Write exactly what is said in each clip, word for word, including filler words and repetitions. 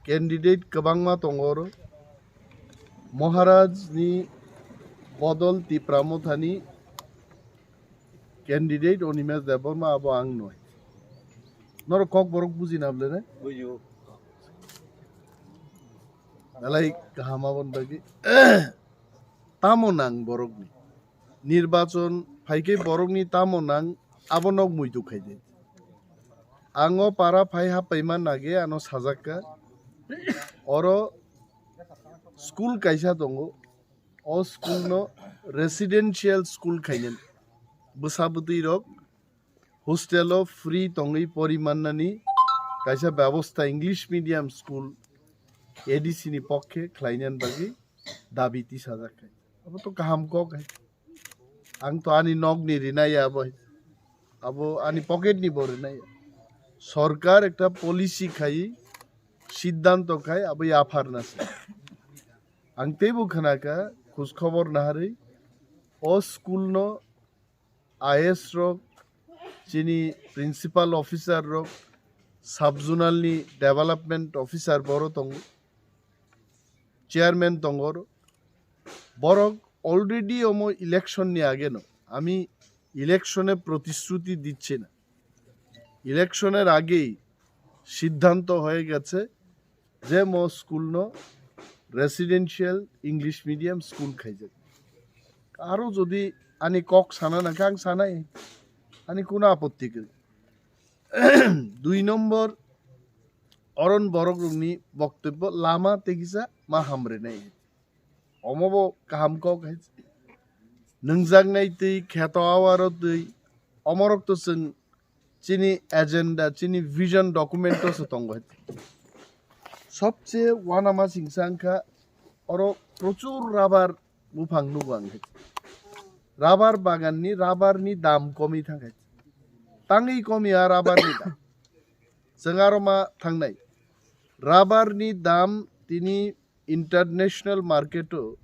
Candidate kwbangma tongo oro. Maharaj ni bodol Tipra Motha ni candidate Animesh Debbarma abo ang noi. Norok kok borok buji na bole ne? Bujo. Nalai kaham abon bagi. Tamo nang borok ni. Nirbachon phaikhe borokni tamo nang, abo nok muitu khaidi. Ang o para phai happaima nage ano sajakka. Oro school kaisa tongo. O school no residential school khainani. Bwsa bwtwi rok hostel o free tongwi pori mannani kaisa bebosta English medium school A D C ni pokkhe khlainani bagwi dabi tisajak khai. Abo to kaham kok hai. Ang to ani nokni rinai ya abo. Abo ani pocket ni bo rinai ya. Sorkar ekta policy khai, siddhanto khai, abo yaphar na se. Ang teibo khna kha, khoj khobor naharwi o school no I A S rok, chini principal officer rok, sub zonal ni development officer boro tongo, chairman tongo, borok already omo election ni age no, ami election e protishruti dicchi na, election er agei siddhanto hoye geche je mo school no residential English medium school khaijak. Aro jodi ani kok sana nangkha ang sanai, ani kuno apotti kwrwi. Dui nombor, oron borok rokni boktobbo lama tei kisa ma hamrwnai. Omo bo kaham kok hai. Nungjaknai twi, kheto awaro twi, omorok to chwng chini agenda, chini vision document o se tongo hai. Sobse wanama singsa wngkha oro prochur rubber buphang nugo ang hai. Rubber bagan ni rubber ni dam komi thang hai. Tangwi komi a rubber ni dam. Chwng aro ma thangnai. Rubber ni dam tini international market o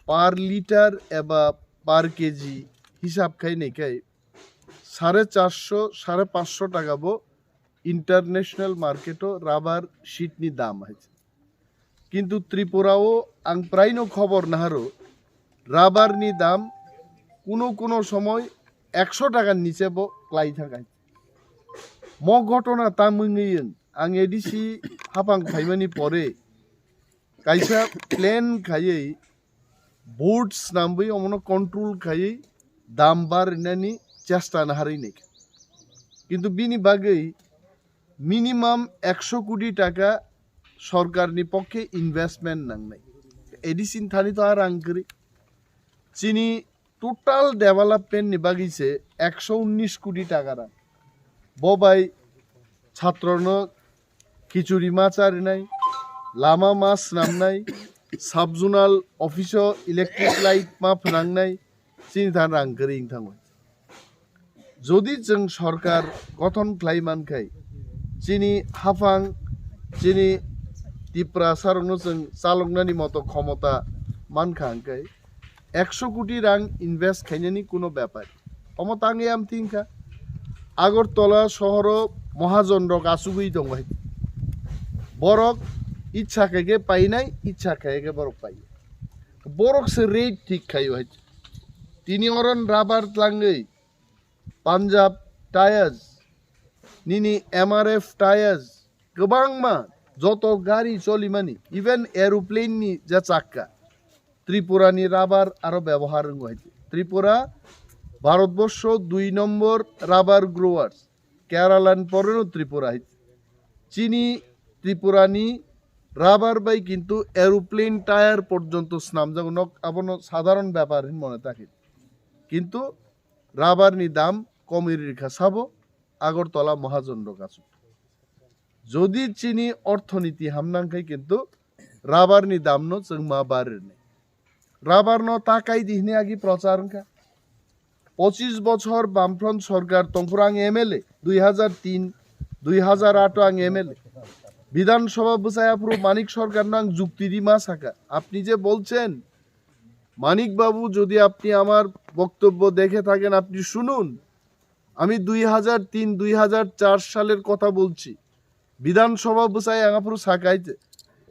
per litre eba per K G hisab khai nai khai sare charso, sare pansho taka bo international market o rubber sheet ni dam hai. Kintu Tripura o ang prai no khobor naharo rubber ni dam kuno kuno somoy ekso taka niche bo klai thang hai. Mo ghotona ta mungwi ang A D C hapang phaimani pore kaisa plan khaiwi board snamwi omono control khaiwi dam barinani chesta naharwi naikha. Kintu bini bagwi minimum ekso koti taka sorkarni pokkhe investment nangnai. A D C ni thani to a rang kwrwi. Chini total development ni bagwi se ekso unnish koti taka rang. Bo bai chhatrono khichuri ma charinai, lama ma snamnai, sub zonal office o electric light ma phnangnai, chini than rang kwrwi wng thango. Jodi chwng sorkar gothon khlai man khai, chini haphang, chini Tiprasa rokno chwng chaloknani moto khomota man kha hwn khai, ekso koti rang invest khainani kuno bepar. Omo tangwi am thing kha. Agartala sohoro mohajon rok achugwi tongo hai. Borok ichha khai khe painai, ichha khai khe borok pai. Borok se rate thik khaio hai. Tini oron rubber tlangwi Punjab Tyres, nini M R F Tyres, kwbangma joto gari cholimani, even aeroplane ni je chakka, Tripura ni rubber aro bebohar wngo hai. Tripura Bharatborsho dui nombor rubber growers, Kerala ni poreno Tripura hai. Chini Tripura ni rubber bai kintu aeroplane tyre porjonto snamjago, nok abono sadharon bepar hin mone takhi. Kintu rubber ni dam komwi rikha sabo Agartala mohajon rok aswk. Jodi chini orthoniti hamnang khai kintu rubber ni dam no chwng ma barirni. Rubber no ta kai di hwnwi agi prochar wngkha. Pochis bochor Bamfront sorkar tongphuru ang M L A, dui hazar tin, dui hazar ato ang M L A. Bidhan Sabha bwsai aphuru Manik Sarkar no ang jukti di ma sakha. Apni je bolchen, Manik Babu, jodi apni amar boktobbo dekhe thaken, apni shunun. আমি দুই হাজার তিন দুই হাজার চার সালের কথা বলছি। বিধানসভা বসাই আঙাপুর সাকাইতে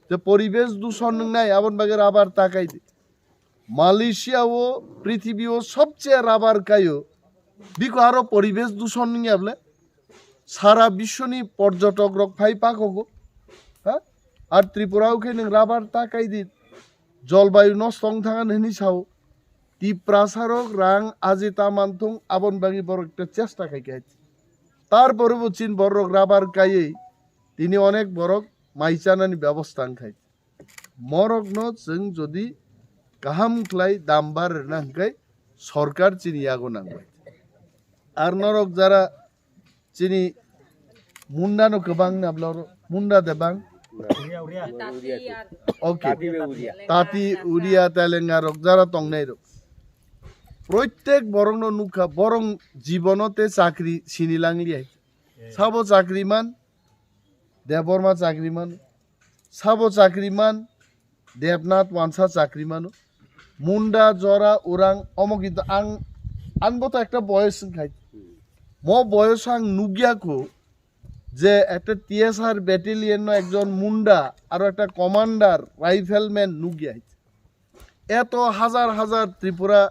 যে পরিবেশ দূষণ নাই, আবন বাগে রাবার তাকাইতে। মালয়েশিয়া ও পৃথিবী ও সবচেয়ে রাবার কায়ো। বিকো আরো পরিবেশ দূষণ নিয়ে বলে সারা বিশ্বনি পর্যটক রক ফাই পাকো। হ্যাঁ, আর ত্রিপুরাও খে নং রাবার তাকাই দি জলবায়ু নষ্ট হং থাকা নেনি Sao. Tiprasarok rang ajita manthung abon bagwi borok ekta chesta khai khe. Tarpore bo chin borok rabar kaiwi tini onek borok mai chanani bebostha wng khai. Morokno chwng jodi kaham khlai dam bar rwna hwnkhe sorkar chini yago nangbai. Ar norok jara chini munda no kwbang na blo munda de bang. Okay. Tati uria telenga rok jara tongnai rok. Proitek borok no nukha borong jibono te chakri sini langli hai. Sabo chakri man, Debbarma chakri man, sabo chakri man, Debnath wansa chakri mano. Munda, jora, orang, omo kintu ang, ang bo to ekta boyos wngkhai. Mo boyos ang nugya ko je ekta T S R battalion no ekjon munda aro ekta commander, rifleman nugya hai. Eto hajar hajar Tripura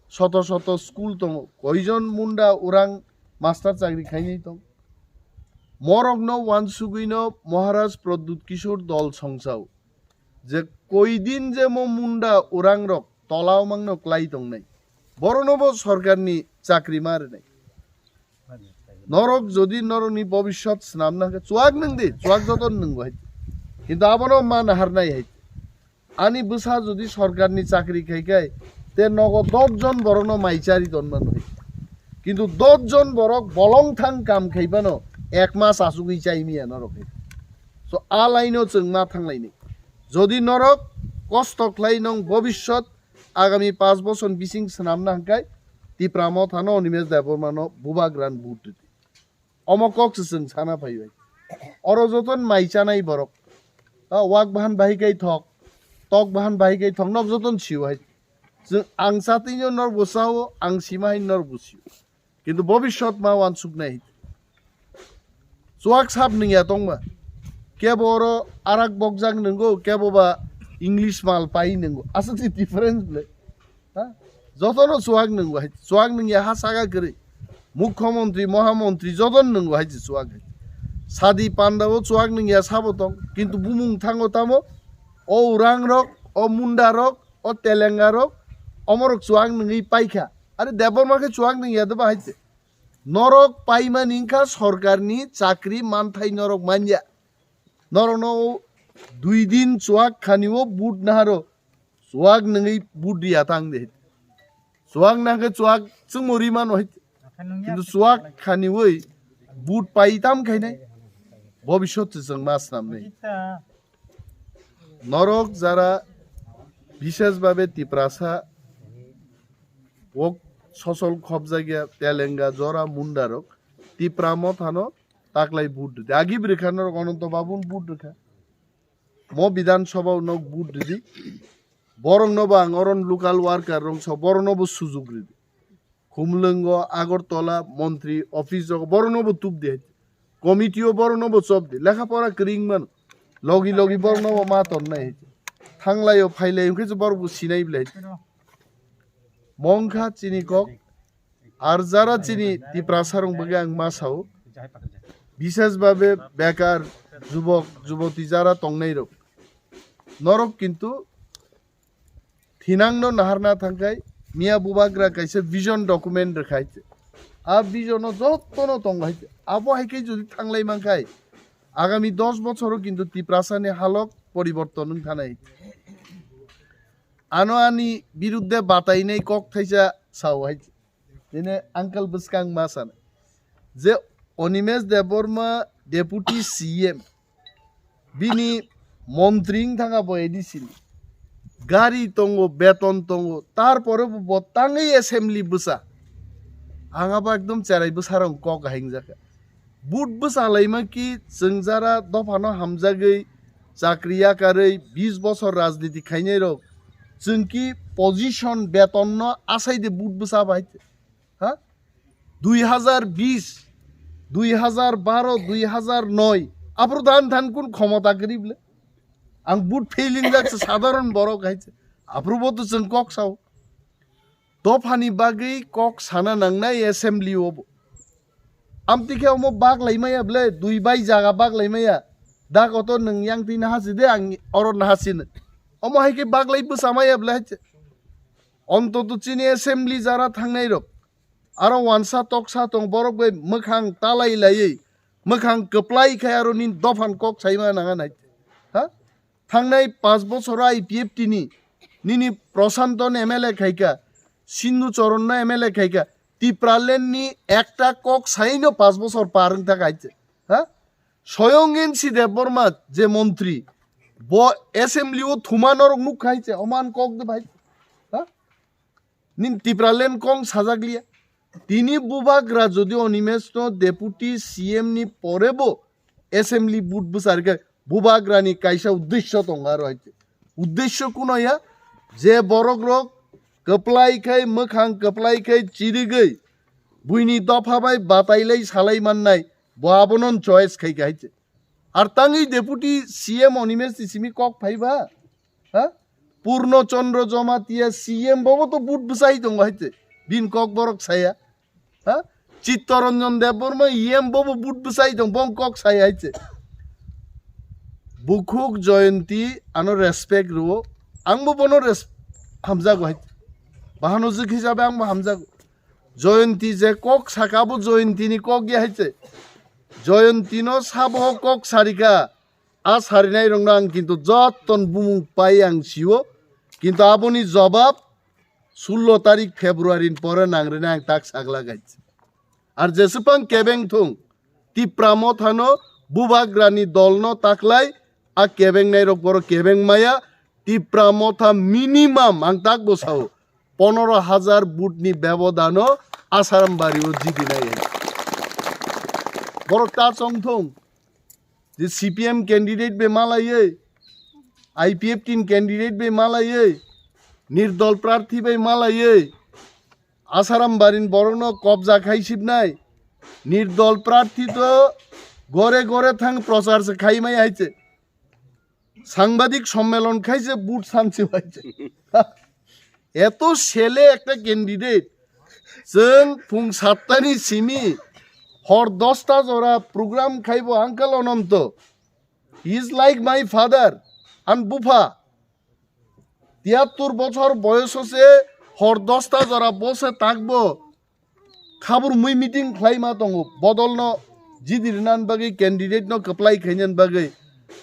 shoto shoto school tongo. Koijon munda orang master chakri khainai tong. Morokno wansugwino Maharaj Pradyut Kishore dol songsao. Je koidin je mo munda orang rok tola o mangno klai tongnai. Borono bo sorkarni chakri ma rwnai. Norok jodi norokni bobiswt swnamna hwnkhe chuak nwng di, chuak joto nwng bo hai. Kintu abono ma naharnai hai. Ani bwsa jodi sorkarni chakri khai khai, te nogo dos jon borokno mai chari tonmano hai. Kintu dos jon borok bolong thang kam khaibano ek mas achugwi chai miya norok hai. So a laino chwng ma thanglaini. Jodi norok kosto khlai nong bobiswt agami panch bochor bising swnamna hwnkhe Tipra Mothano Animesh Debbarmano bubagran vote rwdi. Omo kok se chwng sana phaibai. Oro joton mai chanai borok. Ta wak bahan bahai kai thok, tok bahan bahai kai thok, nok joton siu hai. Chwng ang chatwino nor bo sao, ang sima hai nor bo siu. Kintu bobiswt ma wansuk nai. Chuak sap nungya tongma. Kebo oro arak bokjak nungo, kebo ba English mal pai nungo. Aswk si difference ble. Ha? Jotono chuak nungo hai. Chuak nungya ha saga kwrwi. Mukhyamantri, mohamantri jotono nungo hai si chuak hai. Sadi panda o chuak nungya sabo tong. Kintu bumung thango tamo. O urang rok, o munda rok, o telenga rok, omorok chuak nungwi paikha. Are Debbarma khe chuak nungya doba hai se. Norok paimani wngkha sorkarni chakri manthai norok manya. Norokno dui din chuak khani o but naharo chuak nungwi but riya tang de. Chuak nangkhe chuak chwngmo ri mano hai. Kintu chuak khani oi but pai tam khainai. Bobiswt se chwng ma swnamnai. Norok jara bishesh babe Tiprasa wok sosol khobjakya telenga jora mundarok Tipra Mothano taklai vote rwdi. Agi bwrwkha norok Ananto Babun vote rwkha. Mo Bidhan Sabha nok vote rwdi. Borokno bo ang oron local worker rok so borokno bo sujuk rwdi. Khumlwngo, Agartala, montri office rok borokno bo tubdi hai. Committee o borokno bo chopdi. Lekha pora kwrwi wngmano. Logi logi borokno bo ma tonnai hai. Thanglai o phailai wngkhe borok bo sinai bwlai hai. Mongkha chini kok. Ar jara chini Tiprasa rok bagwi ang ma sao. Bishesh babe bekar jubok juboti jara tongnai rok. Norok kintu thinangno naharna thangkhai miya bubagra kaisa vision document rwkhai. A vision o jotono tongo hai. Abo hai khe jodi thanglai mankhai agami dos bochoro kintu Tiprasa ni halok poriborton wng thanai. Ano ani birudde batainai kok thaisa sao hai. Tini uncle bwskang ma sana je Animesh Debbarma deputy C M bini montri wng thanga bo A D C ni gari tongo, beton tongo, tarpore bo bo tangwi assembly bwsa ang abo ekdom cherai bwsarok kok hai wngjakha. But bwsa laima ki chwng jara dophano hamjagwi chakri yakarwi bis bochor rajniti khainai rok chwng ki position beton no asai de but bwsa bai ha Dui hazar bis, dui hazar baro, dui hazar noi, aphuru dan than kun khomota kwrwi ble? Ang but failing jak se sadharon borok hai se. Aphuru bo to chwng kok sao. Dophani bagwi kok sana nangnai assembly o bo. Amtwi khe omo bak lai maya ble, dui bai jaga bak lai maya. Da koto nwng yang twi naha si de, ang oro naha si no. Omo hai khe bak lai bwsa maya ble hai se. Ontoto chini assembly jara thangnai rok. Aro wansa toksa tong borok bai mwkhang talai laiwi, mwkhang kwplai khai aro nini dophan kok saima nanga nai. Ha? Thangnai panch bochor I P F T ni nini Prashanto no M L A khaika, Sindhu Charan no M L A khaika, Tipraland ni ekta kok saino panch bochor par wng thaka hai se. Ha? Soyong N C Debbarma je montri, bo assembly o thuma norok nuk khai se, oman kok de bhai. Ha? Nin Tipraland kong sajak liya. Tini Bubagra jodi Animesh no deputy C M ni pore bo assembly but bwsar khe Bubagra ni kaisa uddesho tongo aro hai se. Uddesho kuno ya je borok rok kwplai khai mwkhang kwplai khai chirigwi buini dopha bai batai lai salai mannai bo abono choice khai khai se. Ar tangwi deputy C M Animesh ni simi kok phaiba? Ha? Purno Chandra Jamatia C M bobo to but bwsai tongo hai se. Bin kok borok saya. Ha? Chittaranjan Debbarma E M bobo but bwsai tong, bong kok sai hai se. Bukhuk Jayanti ano respect rwo. Ang bo bono res-, hamjago hai. Bahano jik hisabe ang bo hamjago. Jayanti je kok saka bo Jayanti ni kok ya hai se. Jayanti no sabo kok sarika. A sarinai rokno ang kintu jotton bumung pai ang sio, kintu aboni jobab sullo tarik February ni pore nangrinai ang tak sagla gaitse. Ar jesupang kebeng thung, Tipra mothano Bubagrani dolno taklai a kebengnai rok boro kebeng maya, Tipra motha minimum ang tak bo sao, ponoro hajar vote ni bebodano Asaram bari o jidinai. Borok ta chong thung, je C P M candidate bai malaiwi, I P F T ni candidate bai malaiwi, nirdol prarthi bai malaiwi, Asaram barin borokno kobja khai sibnai, nirdol prarthi to gore gore thang prochar se khai mai hai se. Sangbadik sommelon khai se but sansi hai se. Eto sele ekta candidate, chwng phung sattani simi hor dosta jora program khaibo Uncle Ononto. He is like my father and bupha. Tiyattur bochor boyoso se hor dosta jora bose takbo khabur mui meeting khlai ma tongo, bodolno jidi rinan bagwi, candidate no kwplai khainan bagwi.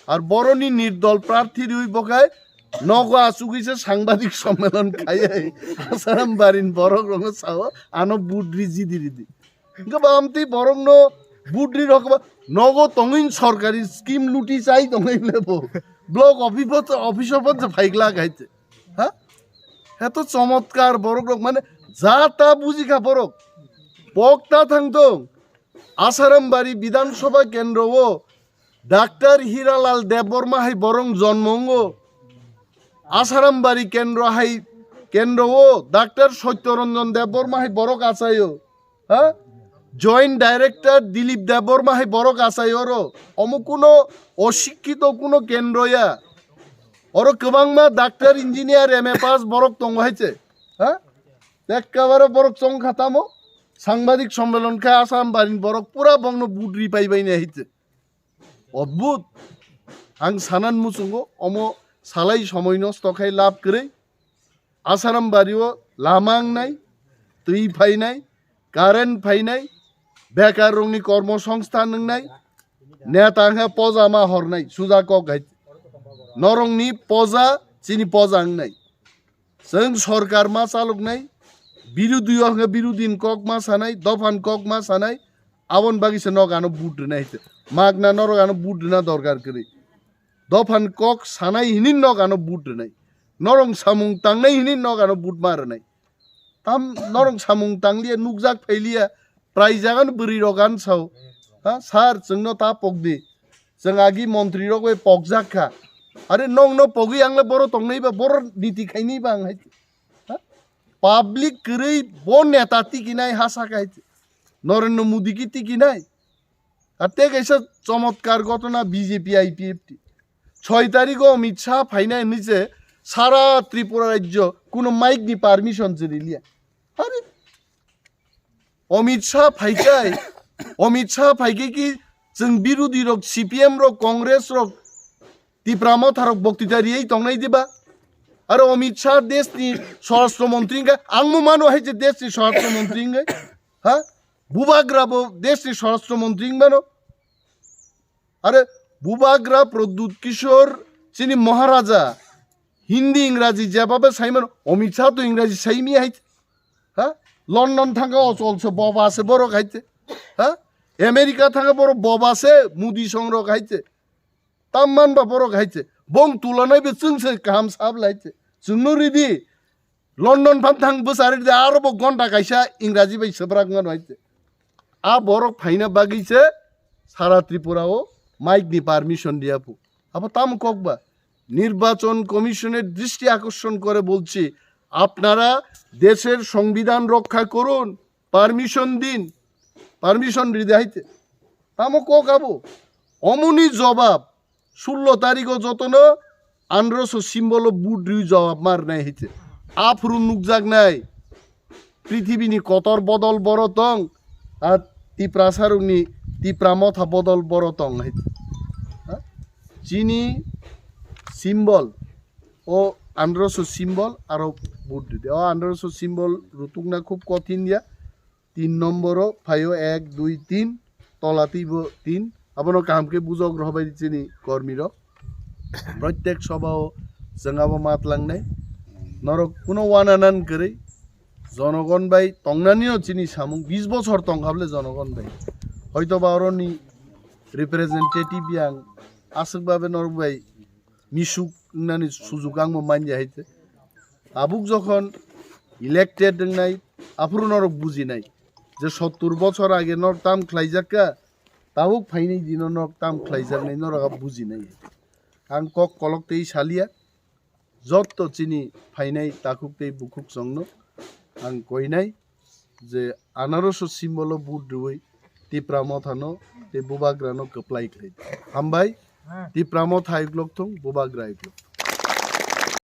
Ar boroni nirdol prarthi riwi bokhai nogo achugwi se sangbadik sommelon khaiwi Asaram barin borok rokno sao ano budri jidi ridi. Hingke ba amtwi borokno budri rok ba nogo tongwin sorkari scheme luti chai tongwi lebo. Block office office o pho phaiglak hai te. Ha? Eto chomotkar borok rok mane ja ta buji kha borok. Pok ta thang tong. Asaram bari Bidhan Sabha kendro o Doctor Hiralal Debbarma hai borok jonmo wngo. Asaram bari kendro hai kendro o Doctor Satya Ranjan Debbarma hai borok achaio. Ha? Joint Director Dilip Debbarma hai borok achai oro. Omo kuno osikkito kuno kendro ya. Oro kwbangma doctor, engineer, M A pass borok tongo hai se. Ha? Ekkabare borok chong kha tamo. Sangbadik sommelon kha Assam barin borok pura bongno budri pai bai nai hai se. Odbhut. Ang sanan muchungo omo salai somoi nosto khai lab kwrwi. Asaram bario lama wngnai, twi phainai, current phainai, bekar rokni kormo songsthan wngnai, neta wngkha poja ma hornai, suja kok hai. Norokni poja, chini poja wngnai. Chwng sorkar ma chaloknai, birodhi o hwnkhe birodhi ni kok ma sanai, dophan kok ma sanai, aboni bagwi se nok ano vote rwnai hai se. Magna norok ano vote rwna dorkar kwrwi. Dophan kok sanai hini nok ano vote rwnai. Norok samung tangnai hini nok ano vote ma rwnai. Tam norok samung tangliya, nukjak phailiya, prai jagan bwrwi rok ano sao. Ha, sir, chwngno ta pokdi. Chwng agi montri rok bai pokjak kha. Are nokno pogwi ang le boro tongnai ba, boro niti khainai ba ang hai. Ha? Public kwrwi bo neta tikinai ha saka hai. Narendra Modi ki tiki nai? Ar te kaisa chomotkar ghotona B J P I P F T. Choi tarikh o Amit Shah phainai hinwi se sara Tripura rajyo kuno mic ni permission se riliya. Are, Amit Shah phaikai, Amit Shah phaikai ki chwng birodhi rok, C P M rok, Congress rok, Tipra Motha rok boktita riyai tongnai diba? Aro Amit Shah desh ni swarashtra montri wngkha, ang mo mano hai je desh ni swarashtra montri wngkha, ha? Bubagra bo desh ni swarashtra montri wngmano. Are Bubagra Pradyut Kishore chini Maharaja Hindi Ingraji jeba be saimano, Amit Shah to Ingraji saimi hai. Ha? London thanga ochol se boba se borok hai te. Ha? America thanga borok boba se Modi songrok hai te. Tamman ba borok hai te. Bong tulanai be chwng se kaham sab lai te. Chwngno ridi. London phan thang bwsari de aro bo gonta kaisa Ingraji bai swbrak mano hai te. A borok phaina bagwi se sara Tripura o mic ni permission diya pu. Abo tamo kok ba? নির্বাচন কমিশনের দৃষ্টি আকর্ষণ করে বলছি, আপনারা দেশের সংবিধান রক্ষা করুন, পারমিশন দিন, permission ridi hai te. Tamo kok abo? Omoni jobab sullo tarikh o jotono androso symbol o vote rwi jobab mar nai hai te. Aphuru nukjak nai. Prithibini kotor bodol boro tong, ar Tiprasa rokni Tipra Motha bodol boro tong hai. Ha? Chini symbol, o androso symbol aro vote ride. O androso symbol rutukna khub kothin ya. Tin nomboro phaio ek, dui, tin, tola twibo tin. Abono kaham khe bujok rohbai chini kormi rok. Protek sobha o chwng abo ma tlangnai. Norok kuno wananan kwrwi. Jonogon bai tongnanio chini samung bis bochor tongkha bole jonogon bai. Hoito ba oroni representative yang aswk babe norok bai misuk wngnani sujuk ang bo manya hai te. Tabuk jokhon elected wngnai, aphuru norok bujinai je sottur bochor age norok tam khlaijak kha, tabuk phainai dino norok tam khlaijaknai norok abo bujinai. Ang kok kolok tei saliya, jotto chini phainai takhuk tei bukhuk chwngno ang koinai je anarosho symbol o vote rwui Tipra Mothano tei Bubagrano kwplai khlai. Hambai, Tipra Motha iklok thung, Bubagra iklok thung.